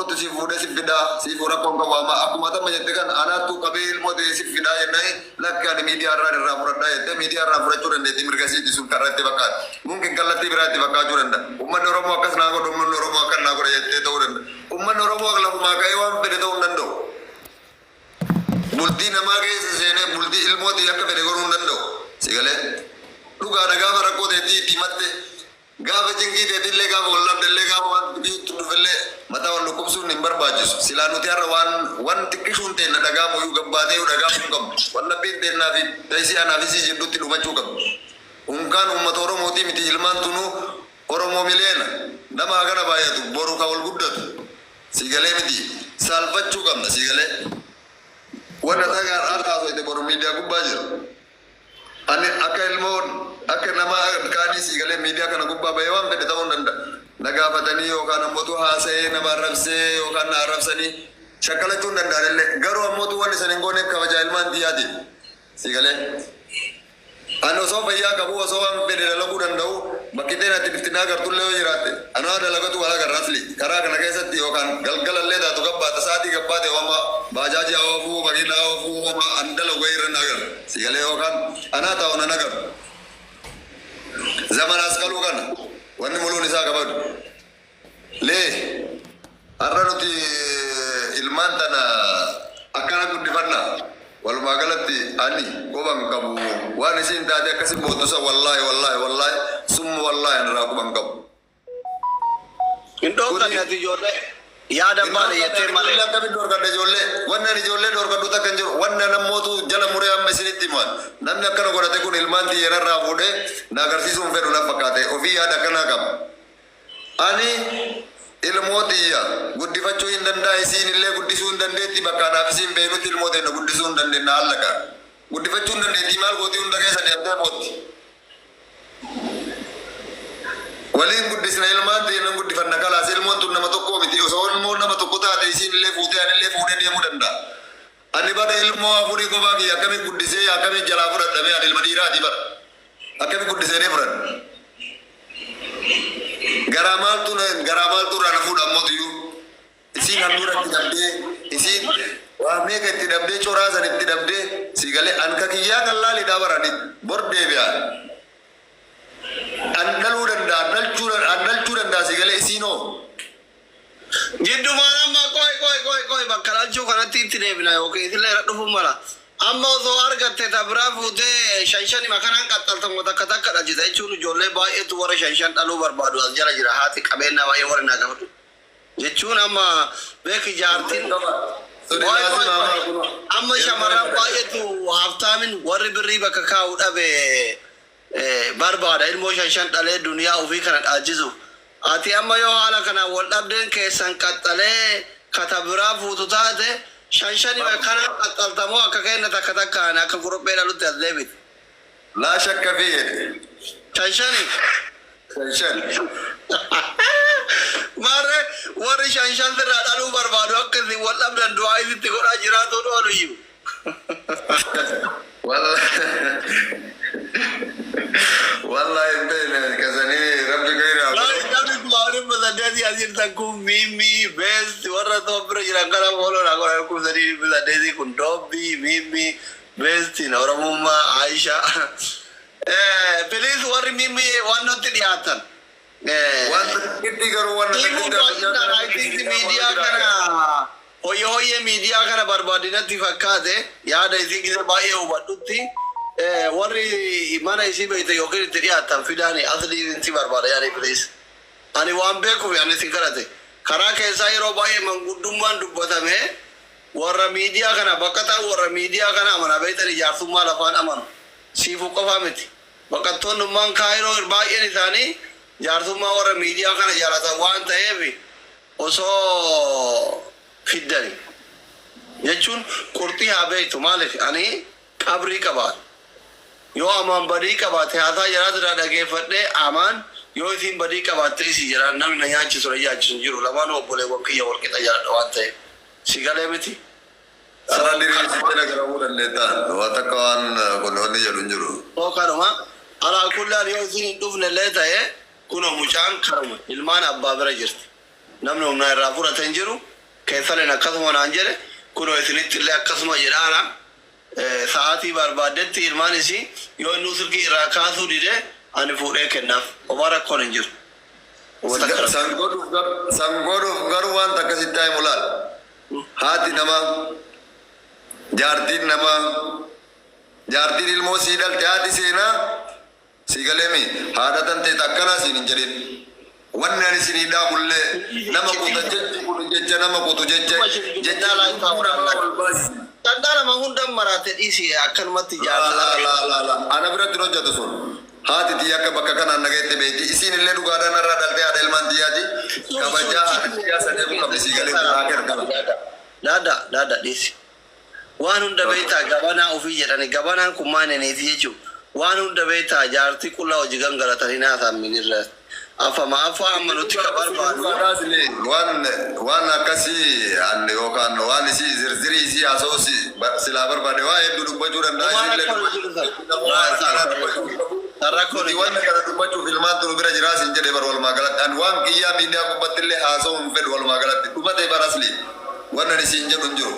Kottu si fuudhee si fidaa, siifuu rakkoon qabu, amma akkuma tamma jette kan anaattuu qabee ilmoo ta'e si fidaa jennaan, lakki, ani miidiyaa irraan irraa fudhadhaa jettee miidiyaa irraa fudhachuu dandeetti. Mirga siiti sun karra itti fakkaata. Mumkin kallattii biraa itti fakkaachuu danda'a. Uummanni Oromoo akkas naa godhu, uummanni Oromoo akkan naa godha jettee ta'uu danda'a. Uummanni Oromoo lafumaa ka'ee waan fedhe ta'uu hin danda'u. Bultii namaa keessa seenee bultii ilmootii akka fedhe godhuu hin danda'u. Si galee? Dhugaadha, gaafa rakkoo teetii itti himatte, gaafa cinqii teetillee, gaafa wal dhabdellee, gaafa waan dhiitu dhufellee mataa wal dhukkubsuun hin barbaachisu. Silaa nuti har'a waan waan xiqqishuun teenna dhagaamuyyuu gabbaatee dhagaamuu hin qabdu. Wallabbiin teennaa fi teessii anaa fi sii jidduutti dhumachuu qabdu. Unkaan uummata Oromootii miti, ilmaan tunuu Oromoo miliyoona nama hagana baay'atu boru ka wal guddatu. Si galee miti? Saalfachuu qabna, si galee? Wanna tagaan al haasoyte boru miidiyaa gubbaa jira. Ani akka ilmoo akka nama kaanii, si galee, miidiyaa kana gubbaa bahee waan fedhe ta'uu hin danda'a. Na gaafatanii yookaan ammoo haasa'ee nama arrabsee yookaan na arrabsanii shakkalachuu hin danda'an illee. Garuu ammoo wanni san hin gooneef kabajaa ilmaan xiyyaatiif. Si galee? Ani osoo fayyaa qabu, osoo waan fedhe dalaguu danda'u, bakki ta'e ati biftinaa agartullee yoo jiraatte anaa dalagatu wal agarra. Asli karaa kana keessatti yookaan galgalallee taatu gabbaata sa'aatii gabbaate homa baajaajii haa oofuu, makiinaa haa oofuu, homa an dalagu irra na agarra, si galee? Yookaan anaa taa'u nan agarra. Zamana as qaluu kana wanni muluun isaa qabadu lee har'a nuti ilmaan tana akkana guddifannaa. Walumaa galatti ani quban qabu. Waan isiin taate akkasin boottu san, wallaahi, wallaahi, wallaahi, summa wallaahi, ani irraa quban qabu. Hin dhooftanne ati ijoollee yaada baane jettee malee. Ijoollee akkamitti dhorkadha ijoollee? Wanni ani ijoollee dhorkadhu takka hin jiru. Wanni ani ammootu jala muree amma isinitti himan. Namni akkana godhate kun ilmaan xiyyeerarraa fuudhee na agarsiisuu hin fedhu na fakkaate. Ofii yaada akkanaa qaba. Ani ilmoo xiyya guddifachuu hin danda'a, isiin illee guddisuu hin dandeetti. Bakka anaaf isiin beeknutti ilmoo teenya guddisuu hin dandeenya hallaqa. Guddifachuu hin dandeetti, maal gootii hunda keessa deemtee mootti. Waliin guddisna, ilmaan teenya guddifanna. Kalaas, ilmoon tun nama tokko miti. Osoo ilmoon nama tokko taate isiin illee fuutee ani illee fuudhee deemuu danda'a. Ani bara ilmoo afurii kophaa kiyya akkamitti guddisee akkamitti jalaa fudhadhamee? Ani ilma dhiiraati bara. Akkamitti guddisee ni fudhadha? Garaa maaltu garaa maaltu irraa na fuudha ammootiyyuu? Isiin handhuura itti dhabdee, isiin waa meeqa itti dhabdee, coraa san itti dhabdee, si galee? An ka kiyyaa kan laaliidhaa bara ani bor deebi'a. An dhaluu danda'a, an dhalchuu danda'a, si galee? Isiinoo? Jiddumaan amma qoy, qoy, qoy, qoy, bakka dhalchuu kanatti itti deebina yookiin isillee irra dhufuu mala. Amma osoo argatte ta biraa fuutee shan shanima kanaan qaxxaltamu takka takka dhalchita jechuun, ijoollee baay'eetu warra shan shan dhaluu barbaadu as jala jira, haati qabeenyaa baay'ee warri naa gaafatu. Jechuun amma beeki jaartiin qoy, qoy, qoy, amma shamarran baay'eetu haftaamin warri birrii bakka kaa'u dhabe barbaada ilmoo shan shan dhalee duniyaa ofii kana dhaalchisuuf. Ati amma yoo haala kanaan wal dhabdeen keessan qaxxalee kata biraa fuutu taate, shan shanima kanaan qaxxaltamoo akka kenna takka takkaan akka kuruphee dhalutti as deebite? Laa shakka fi jedhe. Shan shani. Shan shan. Maarree warri shan shan sirraa dhaluu barbaadu akka isin wal dhabdan du'aa isitti godhaa jiraatuun ooluyyuu. Wallahi hin beekne kasanii rabbi gayraa Guys, namni 1800 as jirtan kun Mimmi, Best, warra top bira jiran kana follow naa godhaa. 3800 kun Dobbii, Mimmi, Best, Oromummaa, Aisha. Please, warri Mimmi waan nutti dhiyaatan. Waan xixiqqii garuu waan Dhiibuu baay'inaan, I think, miidiyaa kana hoyye hoyyee miidiyaa kana barbaadinatti fakkaate yaada isii gise baay'ee hubadhutti warri mana isii beekte yookiin itti dhiyaatan fidaani asliin si barbaada yaani, please. Ani waan beekuuf ani isin kadhate. Karaa keessaa yeroo baay'ee manguddummaan dubbatame warra miidiyaa kana baqataa, warra miidiyaa kana amana beektan ijaarsummaa lafaan amanu siifuu qofaa miti. Baqattoonnummaan Kaayiroo baay'een isaanii jaarsummaa warra miidiyaa kana jaalatan waan ta'eef osoo fiddani jechuun qurxii haa beektu. Maaliif ani qabrii qaba, yoo amaan badii qabaate haasaa jaraa irraa dhageeffadhee, amaan yoo isiin badii qabaatte isii jedhaan, namni na nyaachisu na nyaachisu hin jiru. Lamaanuu obboleewwan kiyya wal qixa jaaladha waan ta'eef, si galee miti? Sarara diriirsitee nagaramuu dandeettaan waa takka waan kun wanni jedhu hin jiru. Oo, kanuma alaa kullaan yoo isiin hin dhufne illee ta'e, kunoo mucaan karuma ilmaan abbaa bira jirti. Namni humnaa irraa fudhate hin jiru. Keessaleen akkasuma naan jedhe, kunoo isinitti illee akkasuma jedhaara. Sa'aatii barbaaddetti ilmaan isii yoo innuu silkii irraa kaasuu dide ani fuudhee kennaaf. Homaa rakkoon hin jiru. Homa takka rakkoon. San godhuuf garuu wanta akkasitti himu laal. Haati namaa, jaartiin namaa, jaartiin ilmoo sii dhalte, haati seenaa sii galeemi, haadha tantee akkanaa siin hin jedhin. Wanni ani isinii dhaamullee nama kuta jechi kun jecha nama kutu, jecha jecha lubbuu namaa ol baasisi. Dhandhaa nama hundan maraate dhiisi akkanumatti Laa jaarsa. Laa laa laa laa, ana biratti hin hojjetu sun. Haati tiyya akka bakka kanaan nageette beekti. Isiin illee dhugaadhaan narraa dhaltee haadha ilmaan tiyyaati. Kabajaa haadha tiyyaa san eeguu qabdi, sii galee haa gargara. Daada daada, dhiisi. Waan hunda beektaa, gabanaa ofii jedhani, gabanaan kun maal niiti jechuun waan hunda beektaa, jaartii qullaa hojii gangalatanii naasaan minirra afama afaa amma nuti ka barbaadu. Waan waan akkasii an yookaan waan isii zirzirii isii haasa'uu silaa barbaade waa hedduu dubbachuu danda'a. Waan Isiillee rakkoon hin jiru dubbachuu waan akkanaa dubbachuu qabu. San rakkoon Nuti hin waan jiru. kana dubbachuuf ilmaan tunu bira jiraa siin jedhe bar. Walumaa galatti an waan kiyyaa miidiyaa gubbatti illee haasa'uu hin fedhu. Walumaa galatti dhumatee barasli waan ani siin jedhu hin jiru.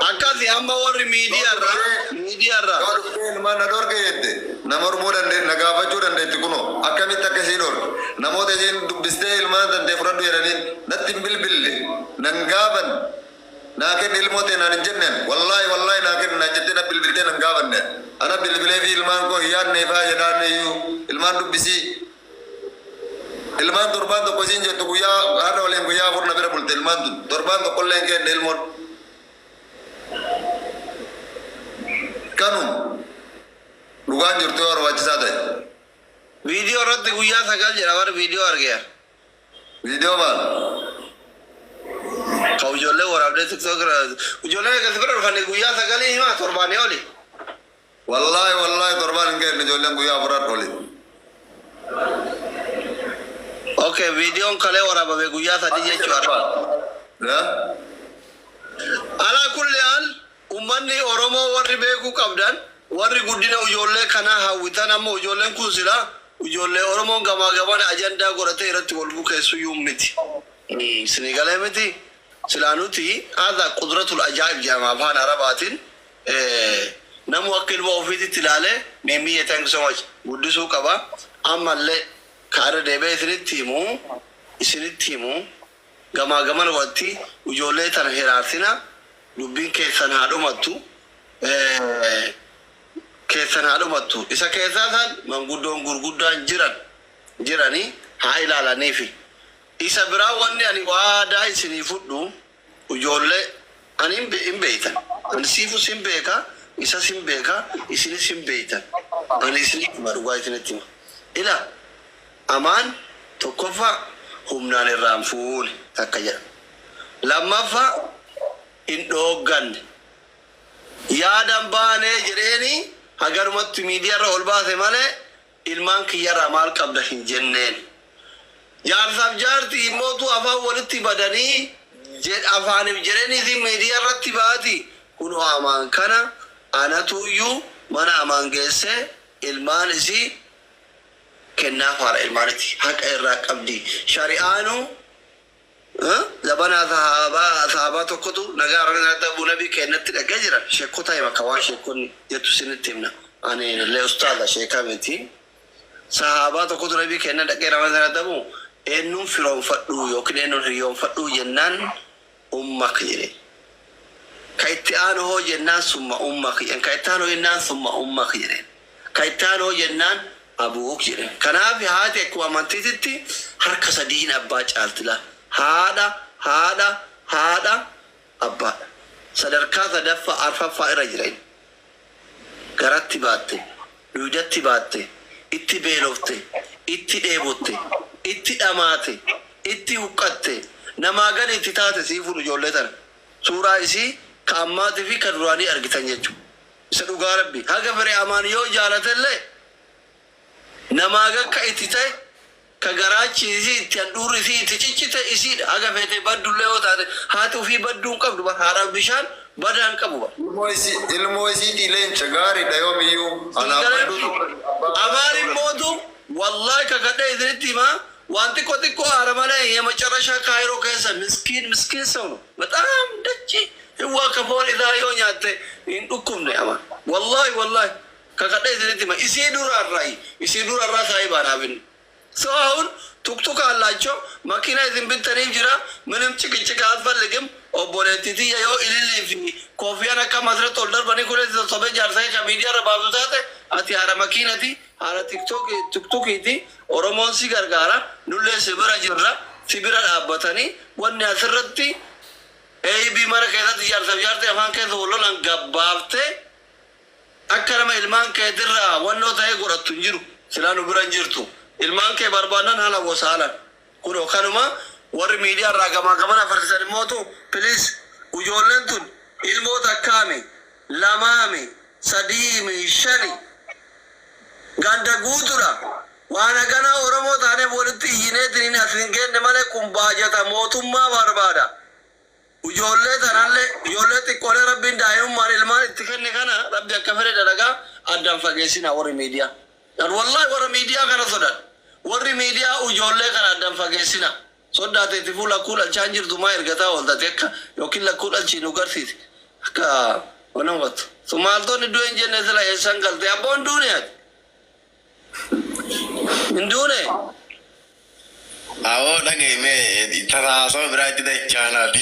Akkasi amma warri miidiyaarraa miidiyaarraa. Yoo dhuftee ilmaan na dhorke jette, nama mormuu dandee na gaafachuu dandeetti. Kunoo akkamitti akka isiin dhorke, namoota isiin dubbistee ilmaan tantee fudhadhu jedhaniin natti hin bilbille, nan gaafan, naa kenni ilmoo ta'e naan hin jenneen. Wallaahi wallaahi, naa kenni naan jettee na bilbiltee nan gaafanne. Ana bilbilee fi ilmaan koo hin yaadne faa jedhaan iyyuu ilmaan dubbisii. Ilmaan torbaan tokko isiin jettu, guyyaa har'a waliin guyyaa 4 na bira bulte. Ilmaan tun torbaan tokkollee hin kenne ilmoon. Kanuma dhugaan jirtu yoo barbaachisaa ta'e. Viidiyoo irratti guyyaa 9 jedha warri viidiyoo argeera. Viidiyoo maal? Ka ijoollee waraabdee TikTok irra ijoollee eegasi bira dhufanii guyyaa 9 himaa, torbaanii oli. Wallaahi wallaahi, torbaan hin kenne ijoolleen, guyyaa 4 har'a oli. Okay, viidiyoon kalee waraabame guyyaa 3 jechuudha. Ya? Alaa kulli haal, ummanni Oromoo warri beekuu qabdan, warri guddina ijoollee kanaa hawwitan, amma ijoolleen kun silaa ijoollee Oromoon gamaa gamana ajandaa godhatee irratti wal bukeessuyyuu miti. Isinii galee miti? Silaa nuti haadha qudratul ajaa'ib jedhama afaan Arabaatiin, namu akka ilma ofiititti ilaalee, miimmiyyee, thank you so much, guddisuu qaba. Ammallee ka irra deebi'ee isinitti himu, gamaa gamana watti ijoollee tana hiraarsina, dubbiin keessan haa dhumattu. Keessan haa dhumattu. Isa keessaa san manguddoon gurguddaan jiran jiranii haa ilaalaniifi. Isa biraa wanni ani waadaa isinii fudhu, ijoollee ani hin beeytan. Ani siifus hin beeka, isas hin beeka, isinis hin beeytan. Ani isinitti hima, dhugaa isinitti hima. Ila amaan tokkoffaa humnaan irraan fuune takka jedha. Lammaffaa hin dhoogganne. Yaadan baanee jedheeni hagarumatti miidiyaarra ol baase malee ilmaan kiyyarraa maal qabda hin jenneen. Jaarsaaf jaartii immootu afaan walitti badanii afaaniif jedhanii miidiyaa irratti baati. Kunoo amaan kana anatuyyuu mana amaan geessee ilmaan isii kennaaf, haadha ilmaanitti haqa irraa qabdi. Shari'aanuu zabanaa sahaabaa tokkotu nagaa irratti nabii kennatti dhaqee jiran sheekota hima, ka waan sheekonni jettu sinitti himna. Ani illee ustaaza sheekaa miti. Sahaabaa tokkotu nabii kenna dhaqee nama sana dhabu, eenyuun firoonfadhu yookiin eenyuun hiriyoonfadhu jennaan, ummak jedhe. Ka itti aanu hoo jennaan, summa ummak jedhen. Ka itti aanu jennaan, summa ummak jedhen. Ka itti aanu hoo jennaan, abuuk jedhen. Kanaaf haati akkuma amantiititti harka sadiin abbaa caaltila. Haadha, haadha, haadha, abbaadha. Sadarkaa sadaffaa arfaffaa irra jira inni. Garatti baatte, duudatti baatte, itti beelofte, itti dheebotte, itti dhamaate, itti huqqatte, namaa gadi itti taate. Sii fuudhu ijoollee tana. Suuraa isii ka ammaatii fi ka duraanii argitan jechuudha. Isa dhugaa rabbi. Haga fedhe amaan yoo jaalatellee namaa gakka itti ta'e, ka garaachi isii itti handhuurri isii itti ciccite isiidha. Haga feete baddullee yoo taate, haati ofii badduu hin qabdu bara, haadhaaf bishaan badaa hin qabu bara. Ilmoo isiitii leenca gaariidha yoomiyyuu. Anaaf badduu Amaan immootu wallahi kakadhee isinitti himaa. Waan xiqqoo xiqqoo aara malee የመጨረሻ ካይሮ keessa miskiin miskiin ሰው ነው። በጣም dachi hiwaa kafoon isaa yoo nyaatte hin dhukkubne ama. Wallahi, wallahi, kakadhee isinitti hima, isii duraarraayi, isii durarraa saayibaa dhaabinni. ሰው አሁን ቱክቱክ አላቸው፣ መኪና isin bittaniif jira፣ ምንም ጭቅጭቅ አያስፈልግም። Obboleettii tiyya, yoo ilillii fi koofiyaan akka masirratti ol darbanii kunis sossobee jaarsa kee miidiyaa irra baaftu taate, ati haadha makiinati, haadha tiktokiiti. Oromoon si gargaara, nullee si bira jirra, si bira dhaabbatanii wanni asirratti eeyibii mana keessatti jaarsaaf jaartii afaan keessa wal lolan gabbaaftee akka nama ilmaan keetirraa wannoo ta'ee godhattu hin jiru. Silaa nu bira hin jirtu. Ilmaan kee barbaadan haala gosa haalan. Kunoo kanuma warri miidiyaa irraa gamaa gamana farsisan immootu, please, ijoolleen tun ilmoo takkaami, lamaami, sadiimi, shani, ganda guutuudha. Waan akkanaa Oromoo taaneef walitti iyyineetiin as hin kenne malee kun baajata mootummaa barbaada. Ijoollee tanallee, ijoollee xiqqoolee Rabbiin daa'imummaan ilmaan itti kenne kana Rabbi akka fedhe dalagaa, addaan fageessina warri miidiyaa. Yan wallahi warra miidiyaa kana sodan. Warri miidiyaa ijoollee kana addaan fageessina. Soddaateeti fuula lakkuu dhalchaa hin jirtu, maa ergataa ooltate akka yookiin lakkuu dhalchii nu garsiisi. Akka waan hubatu. Sumaaltonni du'e hin jenne, sila eessan galte abboon duune ati. Hin duune. Awoo, dhaga'ime, tasaasoo biraatti dachaanaati.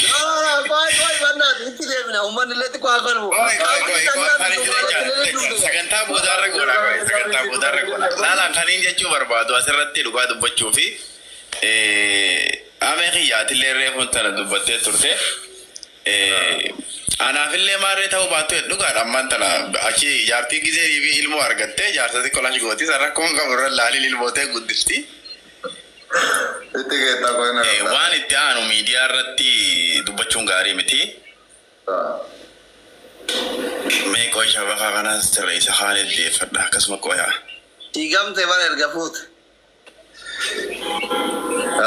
Qoy, qoy, bannaati itti deemina, uummanni illee xiqqoo haa qalbu. Qoy, qoy, qoy, qoy, kan itti dachaa sagantaa boodaarra goona, qoy, sagantaa boodaarra goona. Laalaan kaniin jechuu barbaadu asirratti dhugaa dubbachuu fi amee kiyyaatillee reefuun tana dubbattee turte. Anaafillee maarree ta'uu baattu, dhugaadha, ammaan tana achi jaartii gisee fi ilmoo argattee jaarsa xiqqoo lashi gooti san rakkoon qabu irra laaliin ilmootee guddisti. Itti geettaa qoy na qabda. Waan itti aanu miidiyaa irratti dubbachuun gaarii miti. Mee qoy, shabakaa kanas sirreessa, kaan deeffadha akkasuma qoyaa. Diigamte bara erga fuute.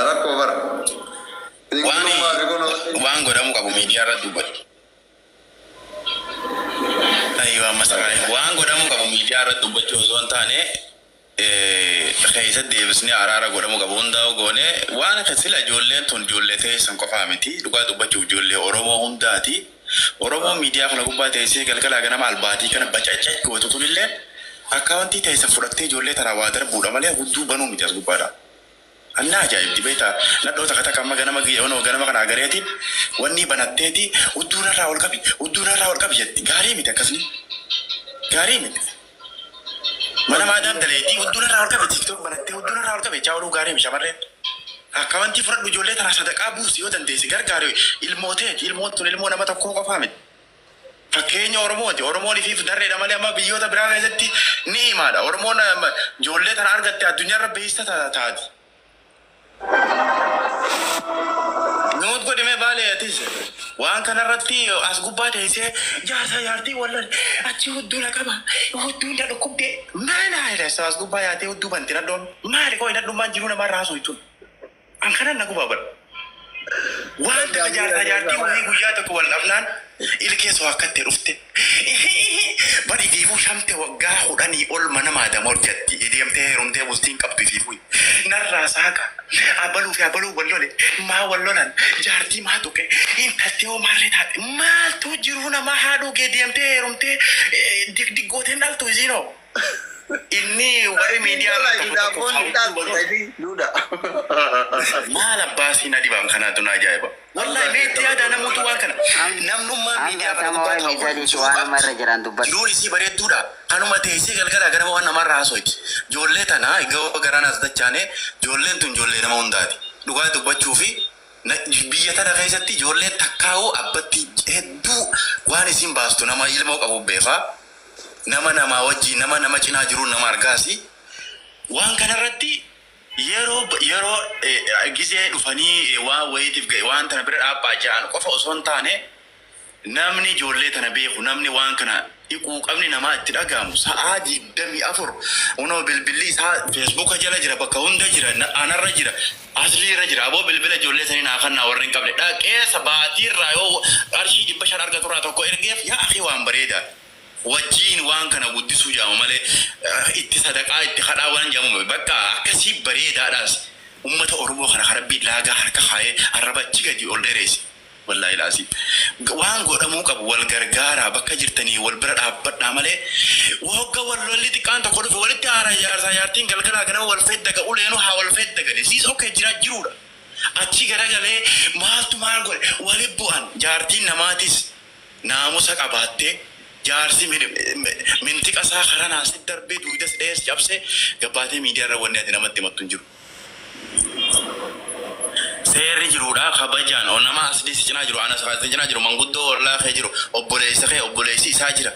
Rakkoo bara. Waan Ingilummaa fi kun waan godhamu qabu miidiyaa irratti dubbatu. Ayyoo, ammas waan godhamu qabu miidiyaa irratti dubbachuu osoo hin taane keessa deebisnee araara godhamu qabu hundaa'u goone. Waan akka sila ijoolleen tun ijoollee teessan qofaa miti, dhugaa dubbachuuf ijoollee Oromoo hundaati. Oromoon miidiyaa kana gubbaa teessee galgalaa ganama albaatii kana bacacaa gootu tunillee akkaawwantii teessan fudhattee ijoollee tanaa waa darbuudha malee hudduu banuu miti as gubbaadha. Annaa ajaa'ibdi beektaa, nadhoo takka takka amma ganama yeroo ganama kana agareetiin wanni banatteeti hudduu narraa ol qabi, hudduu narraa ol qabi jetti. Gaarii miti, akkasni gaarii miti. Mana maadaam daleetii hudduu narraa ol qabi, TikTok banattee hudduu narraa ol qabi chaawuluu gaarii miti shamarreen. Akkawantii fudhadhu, ijoollee tanaa sadaqaa buusi, yoo dandeessi gargaari, ilmooteeti, ilmoon tun ilmoo nama tokkoo qofaa miti. Fakkeenya Oromooti. Oromoon ifiif darreedha malee amma biyyoota biraa keessatti ni himaadha. Oromoon ijoollee tana argatte addunyaarra beeysa taati. Nuut godhime baalee atis waan kanarratti as gubbaa teessee jaarsa jaartii wallan achi hudduu na qaba, hudduu na dhukkubdee maal haadha, as gubbaa yaatee hudduu banti nadhoon maali? Qoy, nadhummaan jiruu namarraa haasoo jechuun an kanan na gubaa bara. Waan takka jaarsa jaartii wayii guyyaa tokko wal dhabnaan ilkee soo akkatti dhufte. Bari ifiifuu shamte waggaa 10 ol mana maadama hojjetti. Deemtee heerumtee bultiin qabdu ifiifuu. Narraa saaqa. Abaluu fi abaluu wal lole. Maa wal lolan? Jaartii maa tuqe? Intaltee hoo maarree taate? Maaltu jiruu namaa haadhuu kee deemtee heerumtee digdiggooteen dhaltu isiinoo? Inni warri miidiyaa irraa tokko tokko hawwatu banuuf. Maal abbaa siin adibaan kanaatu na ajaa'iba. Wallahi, mee itti yaadaa namoota waan kana. Namnummaan miidiyaa kana Hanga gubbaa waa'ee taa'u miidiyaa kun dhiisi, jiruu waan amma qabdi. irra jiran dubbadhu. Jiruun isii bareedduudha. Kanuma teessee galgala ganama waan namarraa haasoyti. Ijoollee tana egaa garaan as dachaane, ijoolleen tun ijoollee nama hundaati. Dhugaa dubbachuu fi biyya tana keessatti ijoolleen takkaa'uu abbatti hedduu waan isin baastu nama ilmoo qabu beekaa. Nama namaa wajjin, nama nama cinaa jiruun nama argaasi. Waan kanarratti yeroo yeroo gisee dhufanii waan wayiitiif ga'e waan tana bira dhaabbaa ja'an qofa osoo hin taane, namni ijoollee tana beeku, namni waan kana dhiquu qabni namaa itti dhaga'amu sa'aa 24 unoo bilbilli isaa Facebooka jala jira, bakka hunda jira, anarra jira, aslii irra jira. Aboo, bilbila ijoollee sanii naa kannaa, warri hin qabne dhaqeessa baatiirraa yoo qarshii 500 argaturraa tokko ergeef, yaa akii, waan bareedaa wajjiin waan kana guddisuu jedhama malee itti sadaqaa itti kadhaa waan jedhamu bakka akkasii bareedaadhaas. Ummata Oromoo kana ka Rabbiin laagaa harka kaayee arraba achi gadi ol dheereesse. Wallaahi laazim. Waan godhamuu qabu wal gargaaraa, bakka jirtanii wal bira dhaabbadhaa malee hogga wal lolli xiqqaan tokko dhufe walitti haaraa jaarsaa jaartiin galgalaa ganama wal feddaga, uleenuu haa wal feddagani. Siis okay jira jiruudha. Achi garagalee maaltu maal godhe wali bu'an. Jaartiin namaatis naamusa qabaattee, jaarsi mintiqa isaa karanaan si darbee duuda si dhahee si cabsee gabbaatee miidiyaa irra wanni ati namatti himattu hin jiru. Seerri jiruudha kabajaan o nama asli si cinaa jiru, ana si cinaa jiru, manguddoo ollaa kee jiru, obboleessa kee, obboleessi isaa jira.